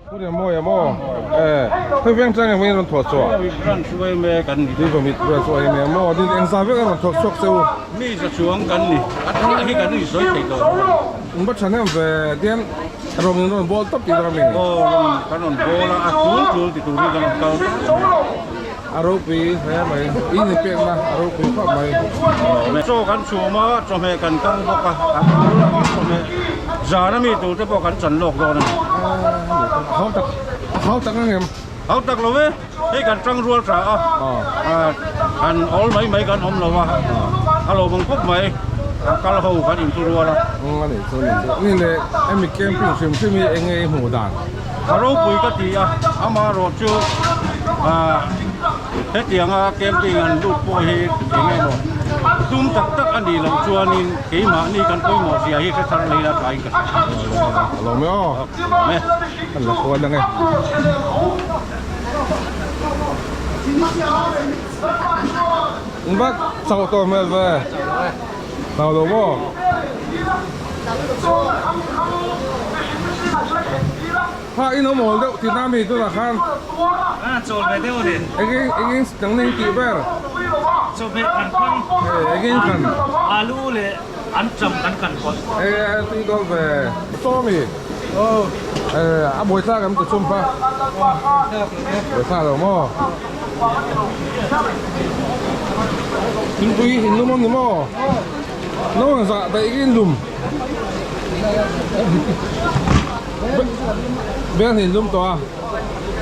Pu Riamawia maw? Eh, khawi veng tang emaw in rawn thawh chhuah? Khawi branch uaime kan ni. Tuivamit branch uaime maw? Din engzah vek a rawn thawk chhuak che u? Mi za chuang kan ni. A thlah hi kan insawi thei tawh lo. In va tha hnem ve, tian rawng in rawn bawl tawp tih ram in. Aw, rawng kan rawn bawl a, a tul tul ti turin kan rawn kal tawp mai. A ropui hle mai, in inpekna a ropui khawp mai. Chaw kan chhum a, chawhmeh kan kang bawk a, a tul angin chawhmeh zan ami tur te pawh kan chan lawk dawn a ni. Hau tak, hau tak ang em? Hau tak lo e, hei kan tang rual tha a, kan awl mai mai kan awm lo a, a lo bawng khawp mai, a kal ho kan intu rual a. A nih chu, a nih chu. Ni leh hemi camping hrim hrim hi eng nge i hmuh dan? A ropui ka ti a, amaherawh chu hetianga camping an lut pawh hi eng emaw tum tak tak a nih loh chuanin keimahni kan pawimawh zia hi hre thar lei la tlaiin ka hria. A lawm e aw. Lawm e. Kan la kual ang e. Bak chauh tawh hmel ve. Chau lo maw? Kha in awm awl deuh tihna mi tunah khan. A chawl ve deuh a ni. Engin engin dang nen tih ber. Chawhmeh kan hmang. Engin kan. Alu leh anṭam kan kan pawlh. E tui dawn ve. Sawmi. Aw. E a buai thlak em ti chum kha. Buai thlak lo maw? Thingpui in lum awm ni maw? No ang zah daih in lum. Beng in lum tawh a.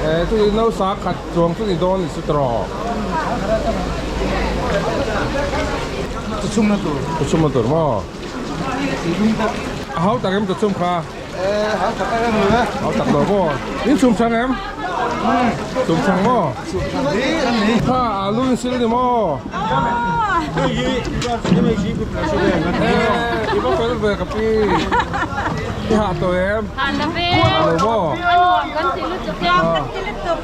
E chu no sa khat chuang chu ni dawn ni chu tawh. Chu chhum na tur. Chu chhum na tur maw? A hau tak em chu chhum kha? E hau tak em lo e. Hau tak lo maw? In chhum chang em? Chhum chang maw? Chhum chang hi an ni. Kha alu in sil ni maw? Hei hi E i va fel ve ka pi. I hah tawh em? Hah la ve. Hah lo maw? A nuam kan ti lutuk e. Kan ti lutuk.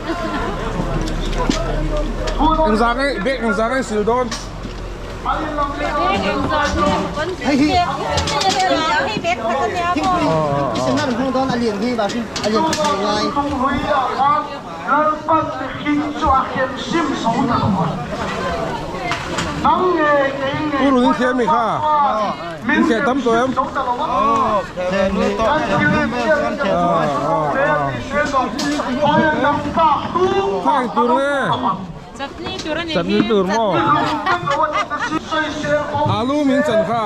Engzah nge bag engzah nge sil dawn? Hei hi thingpui sen a rawn hmang dawn a lian hi a lian tha thei ngai. Pu Run in thiam mi kha in theh tam tawh em? Kha eng tur nge? Chutney tur a nih hi. Chutney tur maw? Alu min chan kha.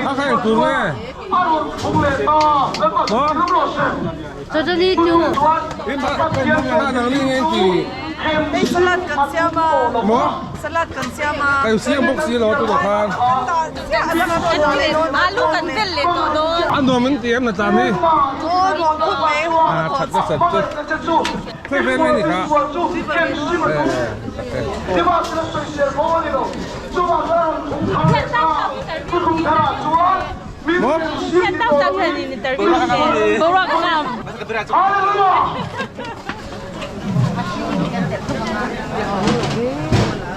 A kha eng tur nge? Maw? Chutney chu. Kha nang ni nge ti? Hei salad kan siam a. Maw? Salad kan siam a. Ka siam bawk si lo tunah khan. Alu kan vel leh tawh dawn. A nuam in ti em na tlan hi. Aw nuam khawp mai. A that na sat chu. Khawi vel nge ni kha. Maw? Boruak ngam.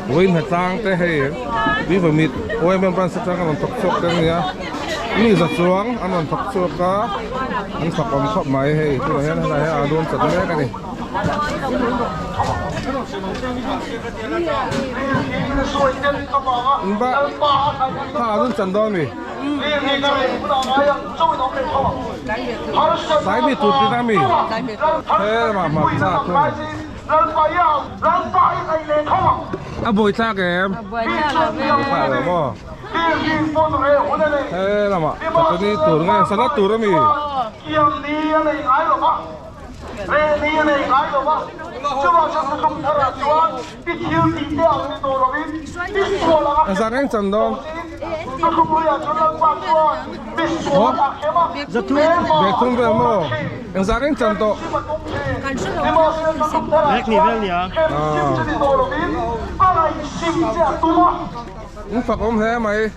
Vawiin hnatlang te hei River Meat OMM branch atang a rawn thawk chhuak te ania mi za chuang an rawn thawk chhuak a an fak awm khawp mai hei tunah hian helai hi a dawn chat mek a ni. Kha a dawn chan dawn mi. Tlai mi tur tih na mi? He lamah hmarcha a thung. A buai thlak em? A buai thlak lo maw? He lamah chutney tur nge salad tur a mi? Zan eng chan dawn? Maw? Bag thum vel maw? Eng zan eng chan tawh? Bag ni vel nia. In fak awm hle mai. In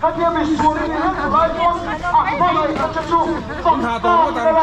tha tawh ngawt ang.